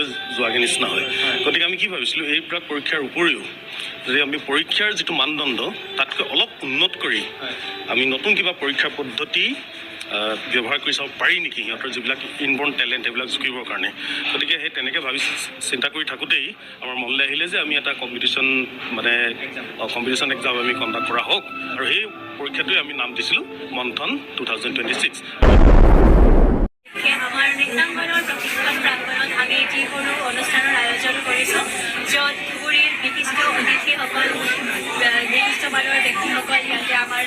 পৰীক্ষাটো যোৱাগে নিচিনা হয়। গতিকে আমি কি ভাবিছিলোঁ, এইবিলাক পৰীক্ষাৰ উপৰিও যদি আমি পৰীক্ষাৰ যিটো মানদণ্ড তাতকৈ অলপ উন্নত কৰি আমি নতুন কিবা পৰীক্ষাৰ পদ্ধতি ব্যৱহাৰ কৰি চাব পাৰি নেকি, সিহঁতৰ যিবিলাক ইনবৰ্ণ টেলেণ্ট সেইবিলাক জুখিবৰ কাৰণে। গতিকে সেই তেনেকৈ ভাবি চিন্তা কৰি থাকোঁতেই আমাৰ মনলৈ আহিলে যে আমি এটা কম্পিটিশ্যন, মানে কম্পিটিশ্যন এক্সাম আমি কণ্ডাক্ট কৰা হওক আৰু সেই পৰীক্ষাটোৱে আমি নাম দিছিলোঁ মন্থন 2026। আমাৰ নৃত্যাংগনৰ প্ৰশিক্ষণ প্ৰাংগণত আমি এটি সৰু অনুষ্ঠানৰ আয়োজন কৰিছোঁ, য'ত ধুবুৰীৰ বিশিষ্ট অতিথিসকল, বিশিষ্ট মানৰ ব্যক্তিসকল ইয়াতে আমাৰ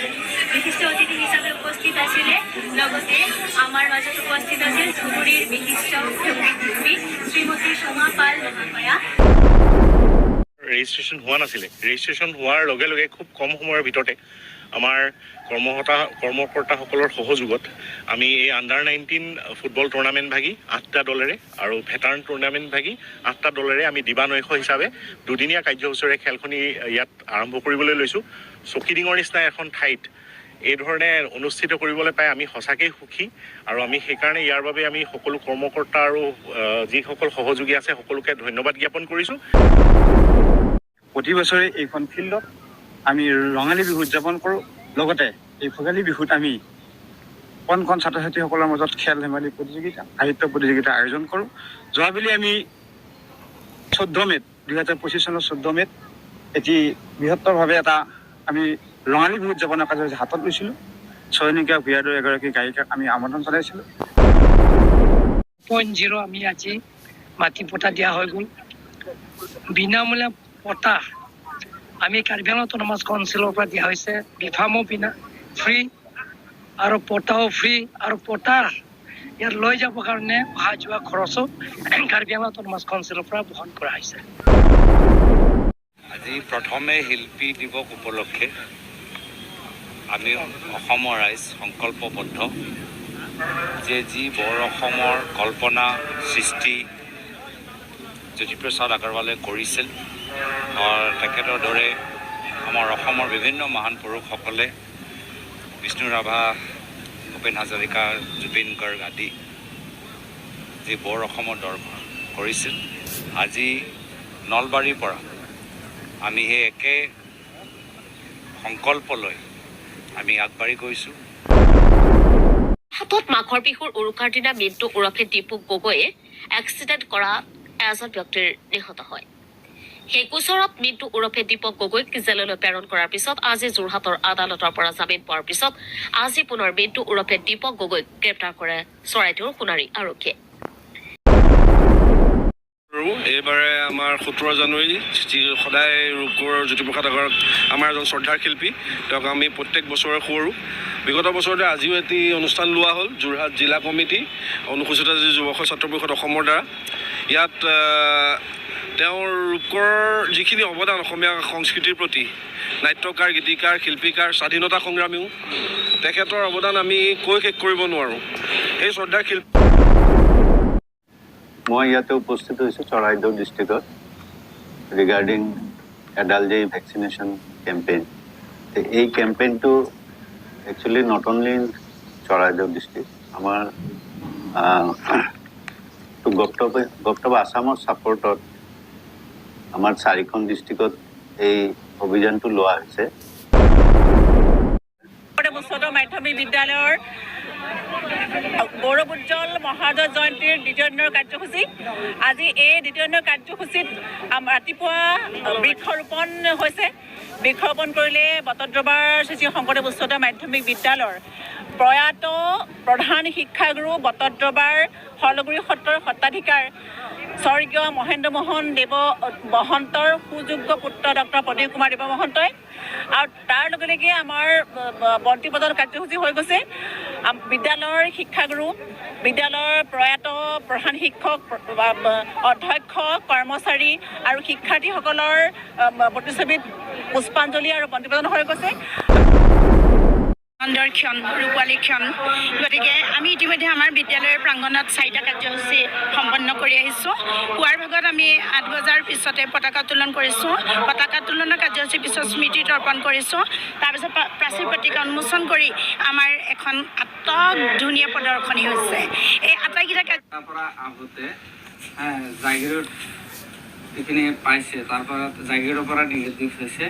বিশিষ্ট অতিথি হিচাপে উপস্থিত আছিলে। লগতে আমাৰ মাজত উপস্থিত আছিল ধুবুৰীৰ বিশিষ্ট সংগীত শিল্পী শ্ৰীমতী সোমা পাল মহাশয়া। ৰেজিষ্ট্ৰেশ্যন হোৱা নাছিলে। ৰেজিষ্ট্ৰেশ্যন হোৱাৰ লগে লগে খুব কম সময়ৰ ভিতৰতে আমাৰ কৰ্মকৰ্তাসকলৰ সহযোগত আমি এই আণ্ডাৰ 19 ফুটবল টুৰ্ণামেণ্ট ভাগি আঠটা দলেৰে আৰু ভেটাৰান টুৰ্ণামেণ্ট ভাগি আঠটা দলেৰে আমি দিবা নৈশ হিচাপে দুদিনীয়া কাৰ্যসূচীৰে খেলখনি ইয়াত আৰম্ভ কৰিবলৈ লৈছোঁ। চকীডিঙৰ নিচিনা এখন ঠাইত এই ধৰণে অনুষ্ঠিত কৰিবলৈ পাই আমি সঁচাকেই সুখী আৰু আমি সেইকাৰণে ইয়াৰ বাবে আমি সকলো কৰ্মকৰ্তা আৰু যিসকল সহযোগী আছে, সকলোকে ধন্যবাদ জ্ঞাপন কৰিছোঁ। প্ৰতি বছৰে এইখন ফিল্ডত আমি ৰঙালী বিহু উদযাপন কৰোঁ। লগতে এই ভোগালী বিহুত আমি কণ কণ ছাত্ৰ ছাত্ৰীসকলৰ মাজত খেল ধেমালি প্ৰতিযোগিতা, সাহিত্য প্ৰতিযোগিতা আয়োজন কৰোঁ। যোৱাবেলি আমি 14 মে'ত, 2025 চনৰ 14 মে'ত এটি বৃহত্তৰভাৱে এটা আমি ৰঙালী বিহু উদযাপনৰ কাৰ্যসূচী হাতত লৈছিলোঁ। চয়নিকা ভূঞাৰ দৰে এগৰাকী গায়িকাক আমি আমন্ত্ৰণ জনাইছিলোঁ। 0.0 আমি আজি মাটি পটা দিয়া হৈ গ'ল। বিনামূলীয়া পটা আমি কাৰ্বি আংলং অট'নমাছ কাউন্সিলৰ পৰা দিয়া হৈছে। বিফামো বিনা ফ্ৰী আৰু পটাও ফ্ৰী আৰু পটা ইয়াত লৈ যাবৰ কাৰণে অহা যোৱা খৰচো কাৰ্বি আংলং অট'নমাছ কাউন্সিলৰ পৰা বহন কৰা হৈছে। আজি প্ৰথমে শিল্পী দিৱস উপলক্ষে আমি অসমৰ ৰাইজ সংকল্পবদ্ধ যে যি বৰ অসমৰ কল্পনা সৃষ্টি জ্যোতিপ্ৰসাদ আগৰৱালে কৰিছিল আৰু তেখেতৰ দৰে আমাৰ অসমৰ বিভিন্ন মহান পুৰুষসকলে, বিষ্ণু ৰাভা, ভূপেন হাজৰিকা, জুবিন গাৰ্গ আদি, যি বৰ অসমৰ দৰ্শন কৰিছিল, আজি নলবাৰীৰ পৰা আমি সেই একে সংকল্প লৈ আমি আগবাঢ়ি গৈছোঁ। হাতত মাঘৰ বিহুৰ উৰুকাৰ দিনা মিণ্টু ওৰফে দীপু গগৈয়ে এক্সিডেণ্ট কৰা এজন ব্যক্তিৰ নিহত হয়। সেই গোচৰত মিণ্টু ওৰফে দীপক গগৈক জেললৈ প্ৰেৰণ কৰাৰ পিছত আজি যোৰহাটৰ আদালতৰ পৰা জামিন পোৱাৰ পিছত আজি পুনৰ মিণ্টু ওৰফে দীপক গগৈক গ্ৰেপ্তাৰ কৰে চৰাইদেউৰ সোণাৰী আৰক্ষীয়ে। আৰু এইবাৰে আমাৰ 17 জানুৱাৰী, যি সদায় ৰূপকোঁৱৰ জ্যোতিপ্ৰসাদ আগৰৱালা আমাৰ এজন শ্ৰদ্ধাৰ শিল্পী, তেওঁক আমি প্ৰত্যেক বছৰে সোঁৱৰোঁ। বিগত বছৰতে আজিও এটি অনুষ্ঠান লোৱা হ'ল যোৰহাট জিলা কমিটি, অনুসূচিত জাতি যুৱ ছাত্ৰ পৰিষদ অসমৰ দ্বাৰা। ইয়াত তেওঁৰ ৰূপকোঁৱৰৰ যিখিনি অৱদান অসমীয়া সংস্কৃতিৰ প্ৰতি, নাট্যকাৰ, গীতিকাৰ, শিল্পীকাৰ, স্বাধীনতা সংগ্ৰামীও, তেখেতৰ অৱদান আমি কৈ শেষ কৰিব নোৱাৰোঁ। সেই শ্ৰদ্ধাৰ শিল্পী মই ইয়াতে উপস্থিত হৈছোঁ চৰাইদেউ ডিষ্ট্ৰিক্টত ৰিগাৰ্ডিং এডাল্ট যে ভেকচিনেশ্যন কেম্পেইন। এই কেম্পেইনটো actually not only in Charaideo district, আমাৰ গভট অফ আছামৰ ছাপৰ্টত আমাৰ চাৰিখন ডিষ্ট্ৰিক্টত এই অভিযানটো লোৱা হৈছে। উচ্চতৰ মাধ্যমিক বিদ্যালয়ৰ গৌৰৱ উজ্জ্বল মহাৰাজা জয়ন্তীৰ দ্বিতীয় দিনৰ কাৰ্যসূচী। আজি এই দ্বিতীয় দিনৰ কাৰ্যসূচীত ৰাতিপুৱা বৃক্ষৰোপণ হৈছে। বৃক্ষৰোপণ কৰিলে বটদ্ৰৱাৰ শ্ৰী শ্ৰী শংকৰদেৱ উচ্চতৰ মাধ্যমিক বিদ্যালয়ৰ প্ৰয়াত প্ৰধান শিক্ষাগুৰু, বটদ্ৰৱাৰ শলগুৰি সত্ৰৰ সত্ৰাধিকাৰ স্বৰ্গীয় মহেন্দ্ৰ মোহন দেৱ মহন্তৰ সুযোগ্য পুত্ৰ ডক্টৰ প্ৰদীপ কুমাৰ দেৱ মহন্তই। আৰু তাৰ লগে লগে আমাৰ বন্তি প্ৰজ্বলন কাৰ্যসূচী হৈ গৈছে। বিদ্যালয়ৰ শিক্ষাগুৰু, বিদ্যালয়ৰ প্ৰয়াত প্ৰধান শিক্ষক, অধ্যক্ষ, কৰ্মচাৰী আৰু শিক্ষাৰ্থীসকলৰ প্ৰতিচ্ছবিত পুষ্পাঞ্জলি আৰু বন্তি প্ৰজ্বলন হৈ গৈছে। আনন্দৰ ক্ষণ, ৰূপালী ক্ষণ। গতিকে আমি ইতিমধ্যে আমাৰ বিদ্যালয়ৰ প্ৰাংগণত চাৰিটা কাৰ্যসূচী সম্পন্ন কৰি আহিছোঁ। পুৱাৰ ভাগত আমি 8 বজাৰ পিছতে পতাকা উত্তোলন কৰিছোঁ। পতাকা উত্তোলনৰ কাৰ্যসূচীৰ পিছত স্মৃতি তৰ্পণ কৰিছোঁ। তাৰপিছত প্ৰাচীৰ পত্ৰিকা উন্মোচন কৰি আমাৰ এখন আটক ধুনীয়া প্ৰদৰ্শনী হৈছে। এই আটাইকেইটা কাৰ্য পৰা আহোঁতে হ্যাঁ, জাগিৰোড এইখিনি পাইছে, তাৰ পৰা জাগিৰোডৰ পৰা নিগেটিভ হৈছে।